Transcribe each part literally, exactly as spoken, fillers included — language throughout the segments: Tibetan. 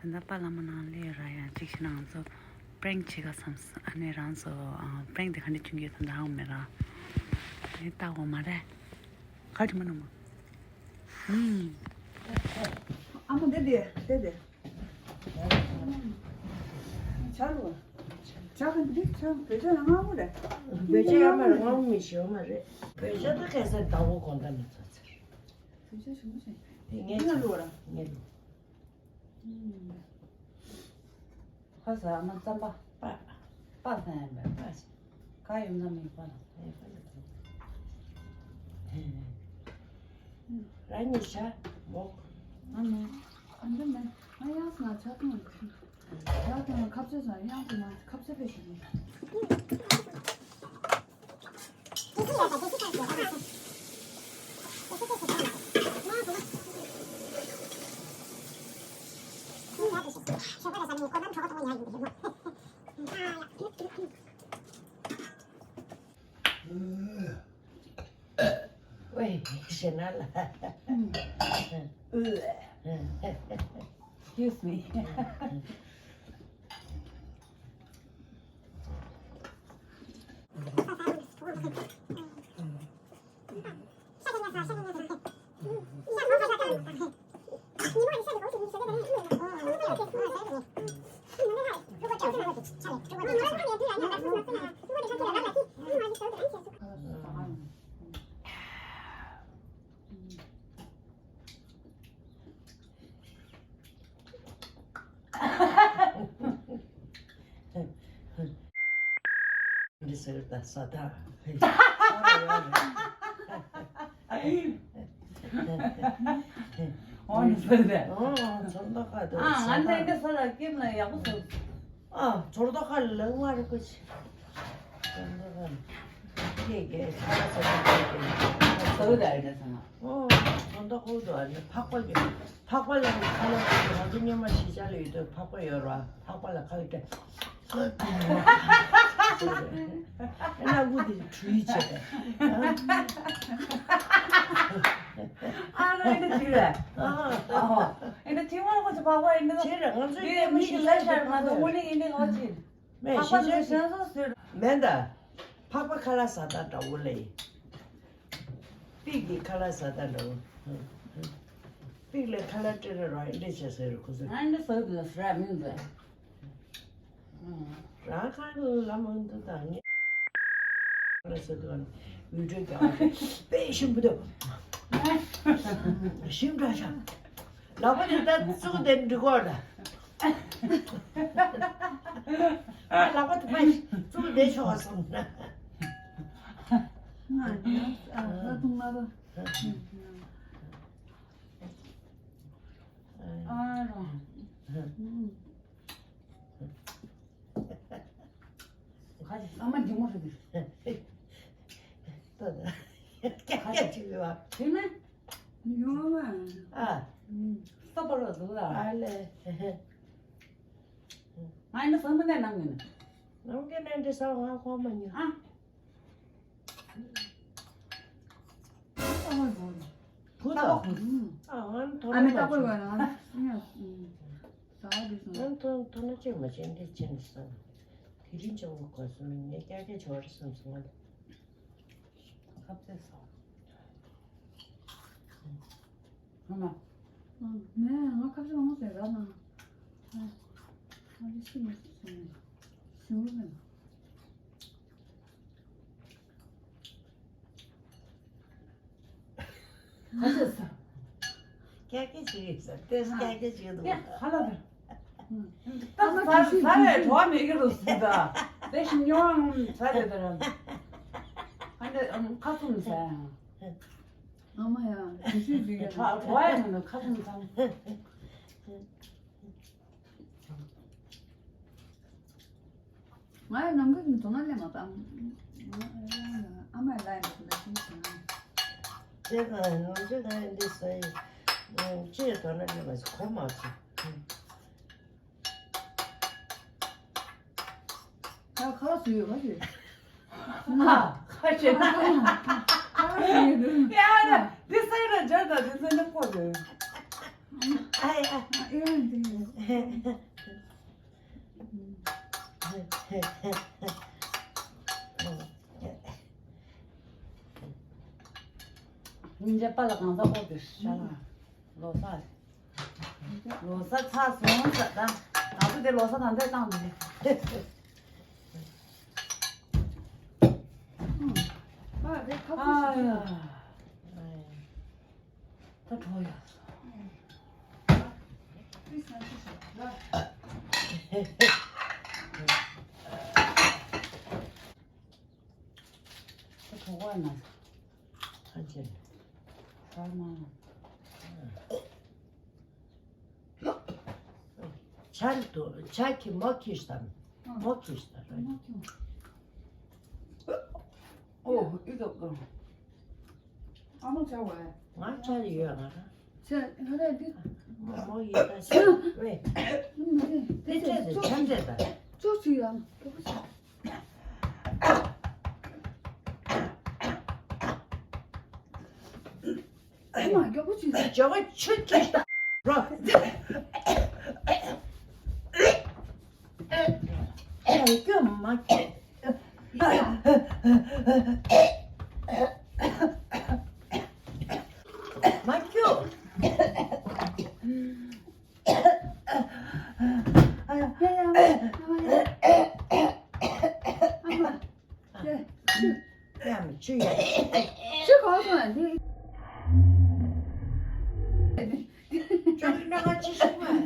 ད་ལྟ་པཱ་ལགས་མོ་ནང་སླེབས་ར། ཡང་གཅིག་ཤི་ན་ང་ཚོ་པེ་རེང་ཀི་བྱེད་ག་བསམས། ཨ་ནི་རང་ཚོ་ཨ་པེ་རེང་ཀི་དེ་ག་འདྲ་བྱུང་གི་ཡོད་དམ་ད་ཧ་གོ་མེད་ར། ཨ་ནི་ལྟ་དགོས་མ་རེད། ག་རེ་མ་ནུ་མ། ཨུམ། ཨ་མ་དེ་དེ་དེ་དེ། ཇ་ལོ། ཇ་ག་འདི་ཇ་བོད་ཇ་ལ་མངར་མོ་རེད། བོད་ཇ་ཡང་མ་རེད། མངར་མོ་མི་ཤེས་མ་རེད། བོད་ཇ་ད་ཁ་སང་ཟླ་བོ་གོང་ད་ནས་ཚོ་ཚར། བོད་ཇ་ཞིམ་པོ་ཞིག་དེ་ངས་ང་ལོ་ར། ངས་ལོ། ཁ་ཟ་མ་རྩམ་པ། པ། པ་ཟ་ཡང་མེད་པ། ག་ཡོད་ན་མི་པ་ལ། ར་ཉི་ཤ་མོག་ཨ་མེད། ཨ་འདི་མེད། ང་ཡང་ང་ཆ་ཚང་། ཆ་ཚང་ཁ་ཆེ་ཟ་ཡང་དུ་ན་ཁ་ཆེ་པེ་ཞིག་ཡིན། ཝེ། ཞེ་ན་ལ། Excuse me. འདི་ཟེར་ད་ས་ད། ཨོ་ནི་ཟེར་ད། ཨོ་ཚོར་མདོག་ཁ་དུ་ཨ་ང་ཚོ་འདི་ས་ལ་ཀེམ་ལ་ཡག་པོ་ཟེར། ཨ་ཚོར་མདོག་ཁ་ལ་ལངས་མ་རེད་ཀོ་ཆི། ཚོར་མདོག་ཁ་ལ་ཀེ་ཀེ་ས་ས་ས་ཀེ་ཀེ་ཟེར་ད་ཨེ་འདྲ་ས་ང་། ཨོ་ཚོར་མདོག་ཁ་དུ་ཨ་ནི་ཕག་པ་ཡོད། ཕག་པ་ལ་ཁ་ལ་ང་ཚོ་སྔོན་མ་གཞིས་ཆགས་ལ་ཡོད་དུས་ཕག་པ་ཡོད་ར། ཕག་པ་ལ་ཁ་ལ་ཀེ། ཨ་ན་གུ་དེ་བྲུས་བྱས། ཨ་ན་ཨེ་འདྲ་བྲུས་རེད། ཨ་ཨེ་འདྲ་བྲུས་མ་གོ་ཚོ་བག་བག་ཨེ་འདྲ། ཁྱེད་རང་ང་ཚོའི་དེ་ཡེ་མི་ཤི་ལ་ཤར་ང་ཚོ་དངོས་གནས་ཡིན་ནི་ང་ཚོ་ཡིན། མེད་ཕག་པ་ཞེ་ཚོ་ཤ་ཞེ་ཚོ་ཟེར། མེད་ད། ཕག་པ་ཁ་ལག་ཟ་ད་འདྲ་བོ་ལས། སྤིག་གི་ཁ་ལག་ཟ་ད་འདྲ་བོ། སྤིག་ལས་ཁ་ལག་སྤྲད་ར་ར་ཨེ་འདྲ་བྱས་ཟེར་ཁོ་ཚོས། ཨ་འདྲ་ཟ་དུས་ཟ་མིན་ཟེར། རང་ཁ་ལ་མང་དུ་དང་ངས་ལ་ཟེར་དུས་ཡུལ་གྲོས་ཀྱང་དཔེ་ཞིམ་པོ་འདུག་ཞིམ་དྲགས་ཤག་ལག་པ་དེ་ལྟར་བཙུགས་ཏེ་འགྲིག་གོ་ལ། ལག་པ་དེ་ཕར་བཙུགས་ཏེ་ཆོག་གསུངས་ན། ང་ཡང་ཨ་ལ་དུང་ལ་རོ། ཨ་རོ། ཁ་ཅིག་ཨ་མ་འཇིགས་མོ་ཞིག་འདུག་ད་ད་སྐྱ་སྐྱ་ཅིག་ཡོད་པ། དེ་ནི་ཡོང་བ། ཨ། ས་པ་ལོ་འདུག་ལ། ཨ་ལེ། ང་ཡིན་ན་ས་མ་ནས་ནང་ཡིན། ནང་གི་ནས་འདི་ས་ང་གོ་མ་ཉན། ཨ། བུ་ད། ཨ་ང་ཐོ་ཨ་མའི་ལྟ་གོས་བ་ན། ང་ཐོ་ཐོ་ན་ཅིག་མ་བྱེད་འདི་ཅི་ནས་སང་། དེ་རིང་ཅང་གོ་སོང་ངས་ཀྱ་ཀྱ་བྱོར་བསམ་སོང་ང་། ཁ་ཚེ་སོང་། ཨ་མ། ཨ་མས་ང་ཁ་ཚེ་མང་ཟེར་ར་ན། ཨ་ཨ་རི་སི་མ་སི་སོང་ནས་ཞུ་མེད། ཁ་ཚེ་སོང་། ཀྱ་ཀྱ་ཅིག་ཟེར་ཏེ་ཀྱ་ཀྱ་ཅིག་འདུག་ཡ་ཧ་ལ་ད། ད་ས་ས་ས་རེད་བྲོ་བ་མེད་གི་རུ་སུ་ད། དེ་ཞིག་ཉོ་ས་རེད་ད་ར། ཨ་འདྲ་ཁ་ཚུམ་ས་ཡང་། ཨ་མ་ཡ་དེ་ཞིག་ཅིག་ཡ་བྲོ་བ་ཡང་མི་འདུག་ཁ་ཚུམ་ས། ང་ཡང་ནམ་མཁའ་གི་དོ་སྣང་སླེབས་མ་བཏང་། ཨ་མ་ལ་ཡང་དོ་སྣང་ཞིག་བྱུང་། དེ་ག་ནང་ཆོས་ད་ཡང་འདི་ཟ་ཡི། ཅི་ཡང་དོ་སྣང་སླེབས་མ་སོང་གོ་མ་སོང་། ད་ཁ་ལག་ཟོས་ཡོད་མ་ཟོས། ཨ་ཁ་ཤས་ན། ཁ་ལག་ཟོས་ཡོད་འདུག་ཡ་ཡ་འདི་ཟ་ཡི་ན་འཇར་དང་འདི་ཟ་ཡི་ན་ཀོ་ཟོས། ཨ་ཡ། ཨ་ཡ་འདི། ཉིན་རེ་པ་ལ་གང་ཟག་ཕོག་དེ་ཤ་ལ་ལོ་གསར། ལོ་གསར་ཚར་སོང་ཟེར་ད། ང་ཚོ་དེ་ལོ་གསར་དང་འདྲ་བཏང་འདུག་ཨ་རེ་ཁ་ཁོ་ཞིག་ཨ་ཡ། ད་གྲོགས་ཡོད་སོང་། ད་གྲོགས་པོ་ན་ད་ཅི་ཧ་མ། ཆར་དུ་ཆར་གྱི་མོ་ཁྱི་ཤི་དང་། མོ་ཁྱི་ཤི་དང་། ཨོ་ཨི་ཏོ་ཀ་ཨ་མོ་ཆར་བས། ང་ཆར་ཡོད་ང་ར། ཆར་ང་ར་འདི། མོ་ཡོད་ད་ཤི་བས། དེ་ཆར་དེ་ཆར་འདྲ་ད། ཅོག་ཅིག་ཡང་ཅོག་ཅིག་ཨ་མ་མགྱོགས་པོ་བྱོས། མགྱོགས་པོ་ཆུ་ཁྱེར་ཤོག་རོ། སྐྱོ་མ་སྐྱོ། མ་སྐྱོ། ཨ་མ། ཡ་མི་ཆུ་ཡ། ཆུ་གང་སོང་ཡ་འདི། ཅོག་ནག་ཅི་ཤི་མ།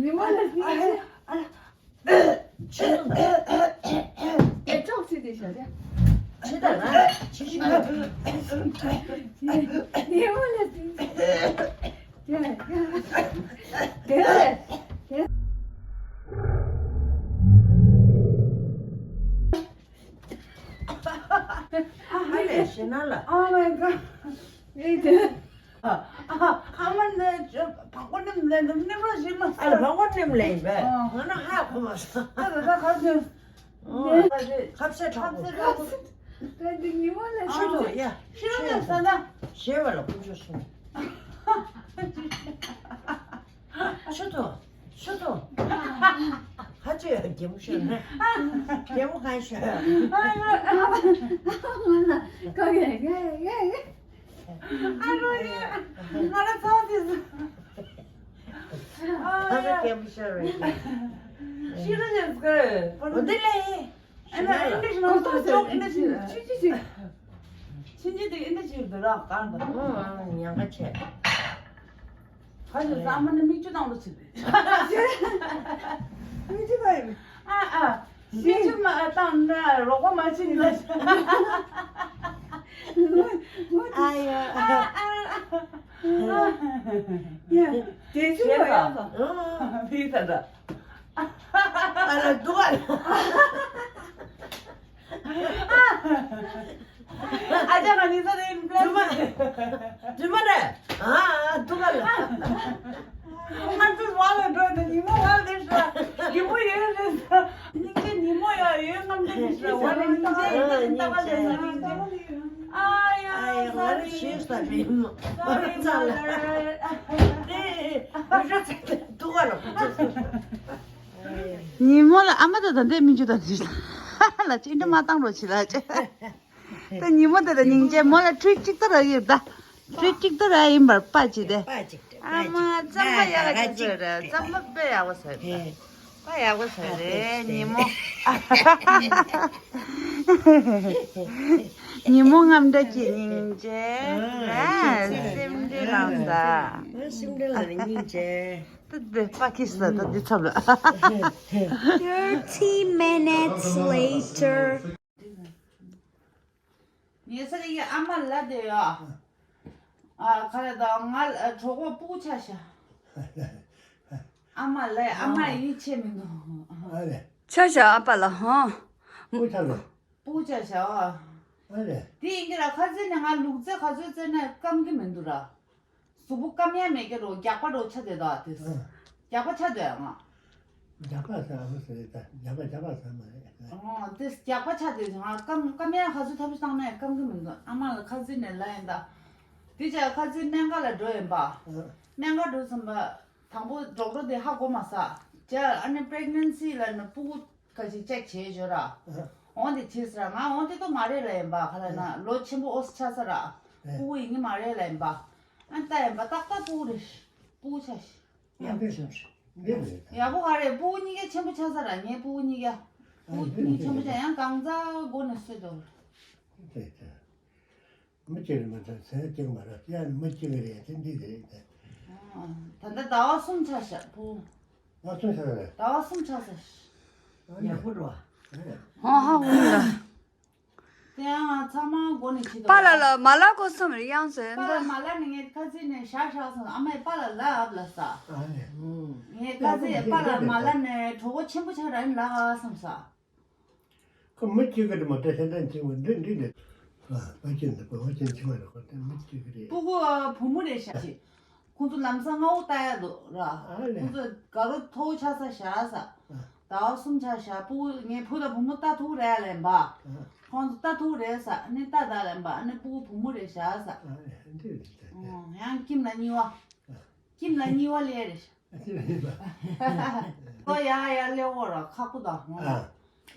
ཉི་མ་ལ་སྙིང་རྗེ། ཆུ་ནང་། ཅོག་ཙེ་དེ་བཞག་རེད། ཆུ་དང་ན་ཆུ་ཤི་མ། ཉི་མ་ལ་སྙིང་རྗེ། དེ་དེ་དེ། ཨ་ཧ་ལས་ཤི་ན་ལ། Oh my god. ཨེ་དེ། ཨ་ཨ་མ་ནི་བག་པོ་ནིམ་ལེན་དུ་ནིམ་རོ་ཞིག་མ་ཨ་ལ་བག་པོ་ནིམ་ལེན་བས། ཨ་ང་ན་ཧ་གོ་མ་སོང་། ཨ་ད་ད་ག་ཚོད། ཨ་ཁ་ཤས་ཁྲག་པོ། ཁ་ཚོད་ཁ་ཚོད། ད་འདི་ཉི་མ་ལས་ཤི་ཨ་ཡ། ཤི་རོ་ལས་ས་ན། ཞེས་པ་ལ་ཀུན་སྤྱོད་སོང་། ཆུ་ཐོ། ཆུ་ཐོ། ཧ་ཅོ་ཡ་རྒྱལ་མོ་ཤོད་ན། རྒྱལ་མོ་གང་ཤོད། ཨ་ཡོ། ང་ལ་ཀ་གེ་གེ་གེ་གེ། ཨ་རོ་ཡ། ང་ལ་ཚོགས་དེ་སུ། ཨ་ད་ཡ། རྒྱལ་མོ་ཤོད་རེད། ཤི་རོ་ཡ་སྐད། འོ་དེ་ལས། ཨ་ན་ཨིན་ཌི་ཤི་ནང་དུ་ཅོག་ཨིན་ཌི་ཤི། ཆི་ཆི་ཆི། ཆི་ཆི་དེ་ཨིན་ཌི་ཤི་དུ་རག་གང་དང་། ཨང་ཉང་ཁ་ཆེ། ཁ་ཆེ་ས་མ་ནི་མིག་ཆུ་བཏང་རུ་ཆི་དེ། མིག་ཆུ་བཏང་ཡིན། ཨ་ཨ། མིག་ཆུ་མ་བཏང་ན་རོགས་པ་མ་ཆི་ནི་ལ། ཨ་ཡ། ཨ་ཨ། ཡ། དེ་ཆུ་མ་ཡོང་དང་། མིག་ད་ད། ཨ་ལ་འདུག་ཨ། ཨ་ཅག་ང་ནི་ས་རེད་པ། རྫུན་མ་རེད། རྫུན་མ་རེད། ཨ་འདུག་ཨ་ལ། ང་ཚོ་བ་ལ་འགྲོ་དེ་ཉི་མ་བ་ལ་ཤ། ཉི་མ་ཡོད་རེད་ཤ། སྙིང་རྗེ་ཉི་མ་ཡ་ཡོད་ངམ་དེ་ཤ། བ་ལ་སྙིང་རྗེ་ཡིན་ན་ལྟ་བ་ལས་ན་སྙིང་རྗེ། ཨ་ཡ། ཨ་ཡ་ང་རེ་ཤེས་ས་རེད་མོ། ང་རེ་ཚ་ལ། དེ་མི་རེད་ཚ་འདུག་ཨ་ལ། ཉིན་མོ་ལ་ཨ་མ་ད་ད་འདས་མི་འཇུ་ད་འདི་ལ་ཅི་འདྲ་མ་བཏང་རོགས་བྱེད་ལ་ཅི། ད་ཉིན་མོ་དེ་ད་སྙིང་རྗེ་མོ་ལ་ཁྲུས་གཅིག་ལྟར་ཡིན་ད། ཁྲུས་གཅིག་ལྟར་ཡིན་པར་པ་ཅི་དེ། པ་ཅིག་དེ། ཨ་མ་རྩམ་པ་ཡག་ག་ཅིག་ཟོས་རེད། རྩམ་པ་དཔེ་ཡག་པོ་ཟོས་རེད། པ་ཡག་པོ་ཟོས་རེད་ཉིན་མོ། ཉིན་མོ་རྔམ་འདྲ་གྱི་སྙིང་རྗེ། ཨ་སེམས་འདྲི་ལངས་ད། སེམས་འདྲི་ལངས་སྙིང་རྗེ། ད་འདི་པ་ཁིས་ད་ད་འདི་ཚབ་ལ། Thirty minutes later. ཉེ་ས་ཡི་ཨ་མ་ལ་དེ་ཡ། ཨ་ཁ་རེ་ད་ང་ལ་གྲོགས་པོ་སྤུ་གུ་ཆ་ཤ། ཨ་མ་ལ་ཨ་མ་ཡིད་ཆེས་མི་འདུག་ཨ་ལེ། ཆ་ཤ་ཨ་པ་ལ་ཧང་། སྤུ་གུ་ཆ་ལ། སྤུ་གུ་ཆ་ཤ་ཨ། ཨ་ལེ། དེ་ཡིན་གྱི་ར་ཁ་ཟས་ནས་ང་ལུག་རྫི་ག་ཚོད་བཙལ་ནས་སྐམ་གྱི་མི་འདུག་ར། གཟུགས་པོ་སྐམ་ཡ་མེད་ཀྱི་རོ་རྒྱགས་པ་རོ་ཆ་དེ་དག་དེ། ཨ། རྒྱགས་པ་ཆ་དེ་ང་། རྒྱགས་པ་ཟ་ཨ་ཟ་རེད་ད་རྒྱགས་པ་རྒྱགས་པ་ཟ་མ་རེད། ཨོ་དེ་རྒྱགས་པ་ཆ་དེ་ང་སྐམ་སྐམ་ཡ་ག་ཚོད་ཐབས་བཏང་ནས་སྐམ་གི་མི་འདུག་ཨ་མ་ལ་ཁ་ཟས་ནས་ལ་ཡིན་ད། དེ་བྱས་ཁ་སང་སྨན་ཁང་ལ་འགྲོ་ཡིན་པ། ཨ། སྨན་ཁང་འགྲོ་ཙམ་པ། དང་པོ་ཌོག་ཊར་དེ་ཧ་གོ་མ་སོང་། བྱས་ཨ་ནི་པི་རེག་ནན་སི་ལ་ནི་སྤུ་གུ་ཁ་ཅིག་ཅེག་བྱས་ཡོད་ར། ཨ། འོ་དེ་བྱས་ཟེར། ང་འོ་དེ་ཏོ་མ་རེད་ལབ་ཡིན་པ། ག་ལབ་ན་ཨ། ལོ་ཆེན་པོ་འོ་ཙམ་ཆགས་ས་ར། ཨ། སྤུ་གུ་ཡིན་གྱི་མ་རེད་ལབ་ཡིན་པ། ཨ་ནི་ལྟ་ཡིན་པ་ཏག་ཏག་སྤུ་གུ་རེད། སྤུ་གུ་ཆགས་ཤག་ཡག་པོ་བྱུང་། འདི་རེད། ཡག་པོ་ག་རེད། སྤུ་གུ་གཉིས་ཀ་ཆེན་པོ་ཆགས་ས་ར། ངའི་སྤུ་གུ་གཉིས་ཀ། སྤུ་གུ་གཉིས་ཆེན་པོ་ཆགས། ཡང་གང་ཚ་མགོ་ནས་གསོས་འདུག་དེ་དེ། མི་གཅིག་རེད་མ་ཚད་ཟས་གཅིག་མ་རག་ཡང་མི་གཅིག་རེད་དེ་འདི་རེད་དེ། ཨ། ད་ལྟ་ཟླ་བ་གསུམ་ཆགས་ཤག་སྤུ་གུ། ཟླ་བ་གསུམ་ཆགས་ས་རེད། ཟླ་བ་གསུམ་ཆགས་ས། ཡག་པོ་རེད་བ། ཨ་ཧ་གོ་གི་ར། དེ་ཡང་ཚང་མ་མགོ་ནས་ཁྱི་དང་། པཱ་ལགས་ལ་མ་ལབ་དགོས་བསམ་རེད་ཡང་ཟེར་པཱ་ལགས་འདི། མ་ལབ་ནས་ངས་ཁ་སང་ནས་ཞག་ཞག་སོང་། ཨ་མས་པཱ་ལགས་ལབ་ལབ་ས། ཨ་ནི། ངས་ཁ་སང་པཱ་ལགས་མ་ལབ་ནས་གྲོད་ཁོག་ཆེན་པོ་ཆགས་ར་ཡིན་ལབ་བསམ་ས། ཁོ་མི་གཅིག་གི་རེད་མ་གཏོགས་གཞན་དག་འཆིང་བ་འདི་འདི་འདི། ཨ་པ་ཅན་འདི་པ་བ་ཅན་འཆིང་བ་རེད། ཁོ་དེ་མི་གཅིག་གི་རེད། སྤུ་གུ་བུ་མོ་རེད་ཤག་ཅིག་ཁོང་ཚོ་ལམ་སང་སྔ་བོ་ལྟ་ཡ་འདུག་ར། ཨ་ལས། ཁོང་ཚོ་དགའ་རོགས་མཐོ་བོ་ཆགས་ས་བཞག་ས། ཨ། ཟླ་བ་གསུམ་ཆགས་བཞག་སྤུ་གུ་ངའི་བུ་དང་བུ་མོ་ལྟ་ཐུབ་རེད་ལབ་པ། ཨ། ཁོང་ཚོ་ལྟ་ཐུབ་རེད་ས། ཨ་ནི་ལྟ་ད་ལབ་པ། ཨ་ནི་སྤུ་གུ་བུ་མོ་རེད་བཞག་ས། ཨ་ལས་འདི་རེད་ད། ཨོ་ཡང་ཁྱིམ་ལ་གཉིས་པ། ཨ། ཁྱིམ་ལ་གཉིས་པ་ལས་རེད་ཤག་ཨ་འདི་རེད་པ། ལོ་ཡར་ཡར་སླེབས་འོ་ར་ཁག་པོ་དང་། ཨ།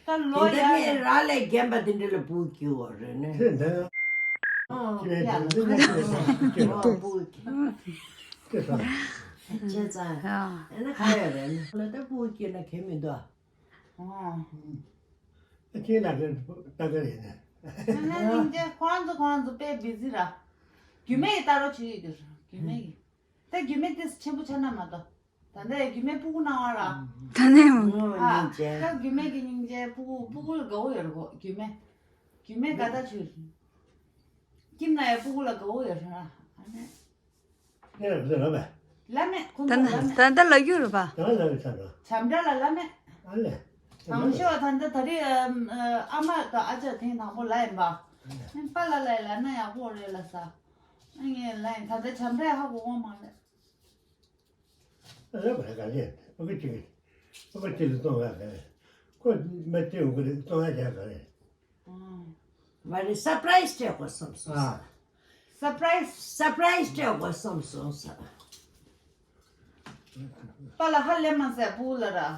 ད་ལོ་དེ་ཡར་ལྟར་ནས་ར་ལས་རྒན་པ་དེ་འདྲ་ལ་བུ་སྐྱེ་བ་རེད་ནི། དེ་འདྲ། ཨ། ཁྱེད་ཡ་ལ་དེ་འདྲ་ཁྱེད་ལ་བུ་སྐྱེ་བ། བུ་སྐྱེ། དེ་ས། བྱས་ཙང་ཨ་ཨ་ན་ཁ་ཡ་རེད་ནི་ལ་ད་བུ་སྐྱེ་ན་ཁྱད་མི་འདུག་ཨ། ཨ་ཁྱེད་ལ་གི་ལྟ་གི་རེད་ནི། ཨ་ན་སྙིང་རྗེ། ཁོང་ཚོ་ཁོང་ཚོ་དཔེ་བི་ཛི་ར། རྒྱུད་སྨད་ཀྱི་ལྟ་རོགས་བྱེད་ཀྱི་རྒྱུད་སྨད་ཀྱི། ད་རྒྱུད་སྨད་དེ་ཆེན་པོ་ཆགས་ན་མ་གཏོགས། ད་ལྟ་རྒྱུད་སྨད་སྤུ་གུ་སྣང་བ་ར། ད་ནས་མོ། ཨ། སྙིང་རྗེ། ད་རྒྱུད་སྨད་ཀྱི་སྙིང་རྗེ། སྤུ་གུ་སྤུ་གུ་ལ་དགའ་བོ་ཡོད་རེད་གོ་རྒྱུད་སྨད། རྒྱུད་སྨད་དགའ་ད་ཆུ། ཁྱིམ་ན་ཡང་སྤུ་གུ་ལ་དགའ་བོ་ཡོད་རེད་ར། ཨ་ནི། ངས་ལབ་ཟེར་ལབ་པས། ལབ་མེད་ཁོང་ད་ཚོ་ལབ་མེད། ད་ད་ལབ་རྒྱུ་རེད་པ། ད་ལབ་ཡོད་ཚར་ར། བྱམས་སྒྲ་ལ་ལབ་མེད། ཨ་ལས། དང་ཤོག་ད་ལྟ་ད་རེས་ཨ་མ་དང་ཨ་ཅག་ཐེངས་དང་པོ་ལབ་ཡིན་པ། ཨ་ལས། ཨ་པཱ་ལགས་ལ་ལབ་ན་ཡག་པོ་རེད་ལབ་ས། ཨ་ངས་ལབ་ཡིན། ད་ལྟ་བྱམས་སྒྲ་ཧ་གོ་གོ་མ་རེད། ཨ་ལས་བ་ག་ལས་ཨ་ཁུ་གཅིག་ཨ་ཁུ་གཅིག་ལ་གཏོང་བ་ག་རེད། ཁོ་མ་སྐྱེ་འོང་གི་རེད། གཏོང་ཡ་བྱ་ག་རེད། ཨ། མ་རེད། སར་པ་རའི་སི་སྤྲད་དགོས་བསམ་སོང་ས། ཨ། སར་པ་རའི་སི། སར་པ་རའི་སི་སྤྲད་དགོས་བསམ་སོང་ས། པཱ་ལགས་ཧ་ལས་མ་ཟེར་སྤུ་གུ་ལ་ར། ཨ།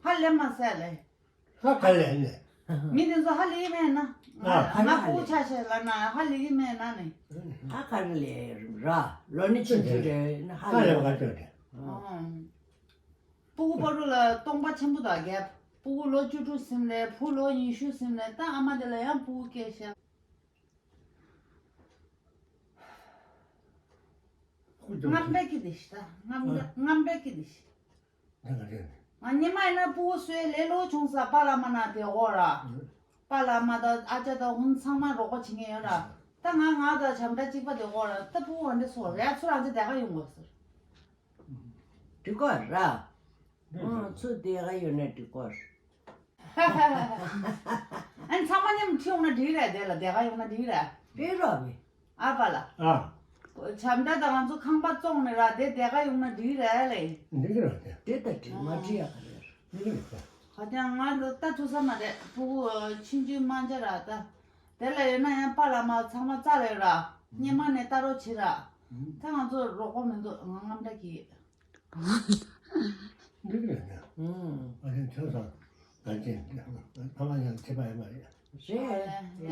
ཧ་ལས་མ་ཟེར་ལེ། ཧ་ག་ལས་ནས། མི་དེ་ཚོ་ཧ་ལས་ཀྱི་མེད་ན། ང་ཨ། ང་སྤུ་གུ་ཆགས་ཤག་ལབ་ན་ཧ་ལས་ཀྱི་མེད་ན་ནི། ཧ་ག་རེ་ལས་ར། ལོ་ནི་ཆུང་ཆུང་རེད་ན་ཧ་ཧ་ལས་ལས་པ་ག་ཅོག་རེད། ཨ། སྤུ་གུ་བར་དུ་ལ་སྟོང་པ་ཆེན་པོ་དང་རྒྱབ། སྤུ་གུ་ལོ་བཅུ་དྲུག་ཟིན་ལས་བུ་ལོ་ཉི་ཤུ་ཟིན་ལས་ད་ཨ་མ་དེ་ལ་ཡང་སྤུ་གུ་སྐྱེས་ཤག་རྔམ་པའི་སྐྱིད་དེ་ཤི་ད། རྔམ་རྔམ་པའི་སྐྱིད་དེ་ཤི། ང་སྔོན་མ་ཡིན་ན་སྤུ་གུ་གསོའི་ལས་སླ་པོ་བྱུང་ས། པཱ་ལགས་མ་ན་དེ་འོ་ར། པཱ་ལགས་མ་དང་ཨ་ཅག་དང་འུན་ཚང་མ་རོགས་པ་བྱེད་མཁན་ཡོད་ར། ད་ང་ང་དང་བྱམས་སྒྲ་གཅིག་པ་དེ་འོ་ར། ད་སྤུ་གུ་འདི་སོ་ར་ཚུར་རང་ཚོ་དེ་ག་ཡོང་དགོས་ཟེར། འགྲིག་གོ་ར། ཨང་ཚུར་དེ་ག་ཡོང་ན་འགྲིག་གོ། ཨ་ནི་ཚང་མ་མཉམ་ཁྲིད་ཡོང་ན་འགྲིག་རེད། དེ་ལ་དེ་ག་ཡོང་ན་འགྲིག་རེད། དཔེ་རོགས་བས། ཨ་པཱ་ལགས། ཨ། བྱམས་སྒྲ་དང་ང་ཚོ་ཁང་པ་བཙོང་ནས་ར་དེ་དེ་ག་ཡོང་ན་འགྲིག་རེད་ལེ། འགྲིག་རེད་དེ། དེ་ལྟ་འགྲིག་མ་འགྲིག་ཡག་ག་རེད། འགྲིག་རེད་དེ། ཧ་ཅང་ང་ལ་ལྟ་ཐུབ་ས་མ་རེད། སྤུ་གུ་ཆུང་ཆུང་མ་འཇའ་ར་ད། དེ་ལ་ཡོད་ན་ཡང་པཱ་ལགས་མ་ཚང་མ་རྩ་ལ་ཡོད་ར། སྔོན་མ་ནས་ལྟ་རོགས་བྱེད་ར། ད་ང་ཚོ་རོགས་པ་མི་འདུག་ང་རྔམ་སྒྲ་གིས། འགྲིག་རེད་ན། ཨང་། ཨ་ནི་ཆོས་སང་དགའ་ཅན་ཕ་མ་ཡང་ཁྱད་པར་ཡོད་མ་རེད། རེད།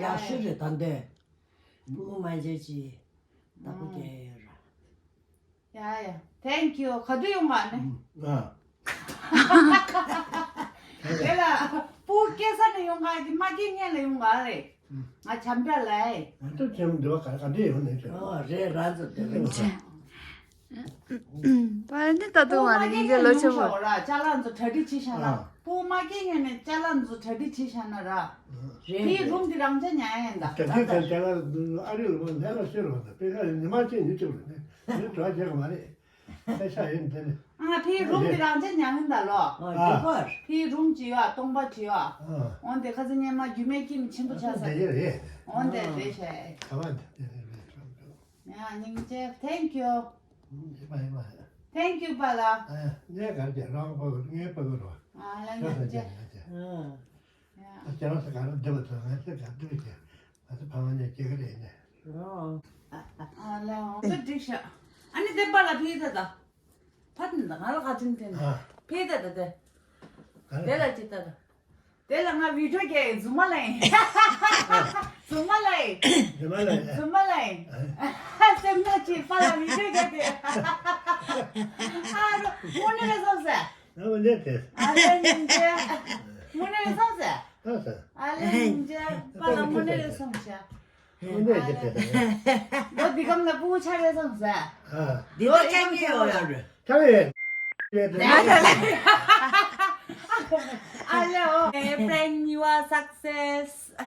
ཡག་ཤོས་རེད། ད་འདོད་སྤུ་གུ་མ་བྱས་ཅི་བདག་པོ་རྒྱལ་ཡོད་ར། ཡ་ཡ། Thank you། ག་དུས་ཡོང་ག་ནི། ཨ། དེ་ལ་སྤུ་གུ་སྐྱེ་ས་ནས་ཡོང་ག་གི་མ་སྐྱེ་སྔོན་ལ་ཡོང་ག་རེད། ང་བྱམས་སྒྲ་ལ་ཡ། ང་ཚོ་ཆེན་མོ་འདི་བ་ག་ག་འདྲས་ཡོང་ནས་ཆོག་ཨོ་རེད། རང་ཚོ་དེ་རེད། པ་འདི་ལྟ་དུ་མ་རེད། སྙིང་རྗེ་ལོ་ཆེན་པོ། ར་ཅ་ལག་ཚོ་གྲ་སྒྲིག་བྱེད་ཤག་ན། ཨ། སྤུ་གུ་མ་སྐྱེ་སྔོན་ནས་ཅ་ལག་ཚོ་གྲ་སྒྲིག་བྱེད་ཤག་ན་ར། རེད། དེའི་རུམ་དེ་རང་ཅག་ཉར་ཡ་ཡིན་ད། གྲ་སྒྲིག་དང་ཅ་ལག་ཨ་རི་ལ་མ་ལས་ལ་ཤོར་བ་དང་དཔེ་ཁ་ཉི་མ་གཅིག་ཉིན་གཅིག་ལ་ནི་ངས་གྲོགས་བྱེད་གི་མ་རེད། ཨེ་ཤ་ཡིན་དེ་ནི། ཨ་ཕའི་རུམ་དེ་རང་ཅག་ཉར་ཡིན་ད་ལོ། ཨ་འགྲིག་གོ། ཕའི་རུམ་ཅིག་ཡོད། སྟོང་པ་ཅིག་ཡོད། ཨ། འོན་ཏེ་ཁ་སང་སྔོན་མ་རྒྱུད་སྨད་ཀྱི་མི་ཆེན་པོ་ཆགས་ས། འདི་རེད། འོན་ཏེ་རེད་ཤག་ག་བ་འདི་རེད་རེད། ཡ་སྙིང་རྗེ། Thank you། ཡིན་པ་ཡིན་པ། Thank you། པཱ་ལགས། ཨ་ངས་ག་རེ་བྱས། རང་པ་གོ་ངའི་པ་གོ་རོ། ཨ་ལ་ང་ཚོ་ཉག་ཅེ། ཨ་ཡ། ཁྱེད་རང་ཚོ་ག་རེ་འདི་བ་ཚོ་ང་ཚོ་ག་འདི་བ་ཅེ། ང་ཚོ་ཕ་མ་ཉག་ཅེ་ག་རེ་ཡིན་ནས། རོ། ཨ་ལའོ། འདི་འགྲིག་ཤག་ཨ་ནི་དེ་པ་ལ་ཕི་ད་ད། ཕ་དེ་ད་ང་ལ་ག་དྲིན་དྲིན། ཨ། ཕི་ད་ད་དེ། ག་ལ། དེ་ལ་ཅི་ད་ད། དེ་ལ་ང་བི་ཌིའོ་རྒྱག་ཡིན། རྫུན་མ་ལ་ཡིན། རྫུན་མ་ལ་ཡིན། རྫུན་མ་ལ་ཡིན། རྫུན་མ་ལ་ཡིན། ཨ། སེམས་ནག་ཅིག་པ་ལ་བི་ཌིའོ་རྒྱག་དེ། ཨ་རོ། དངོས་གནས་རེད་བསམ་ཟེར། ཨ་མ་ནེ་དེ། ཨ་ལེ་ཉིན་ཅེ། དངོས་གནས་རེད་བསམ་ཟེར། ཨ་ས། ཨ་ལེ་ཉིན་ཅེ། པ་ལ་དངོས་གནས་རེད་བསམ་ཟེར། དངོས་གནས་ཀྱི་དེ་རེད། ལོ་འདི་གམ་ལ་སྤུ་གུ་ཆགས་རེད་བསམ་ཟེར། ཨ། འདི་ལོ་ཆགས་ཀྱི་ཡོད་ཡོད་རེད། ཆགས་ཡོད། ཨ་ལེ་ཨོ། Prank your success.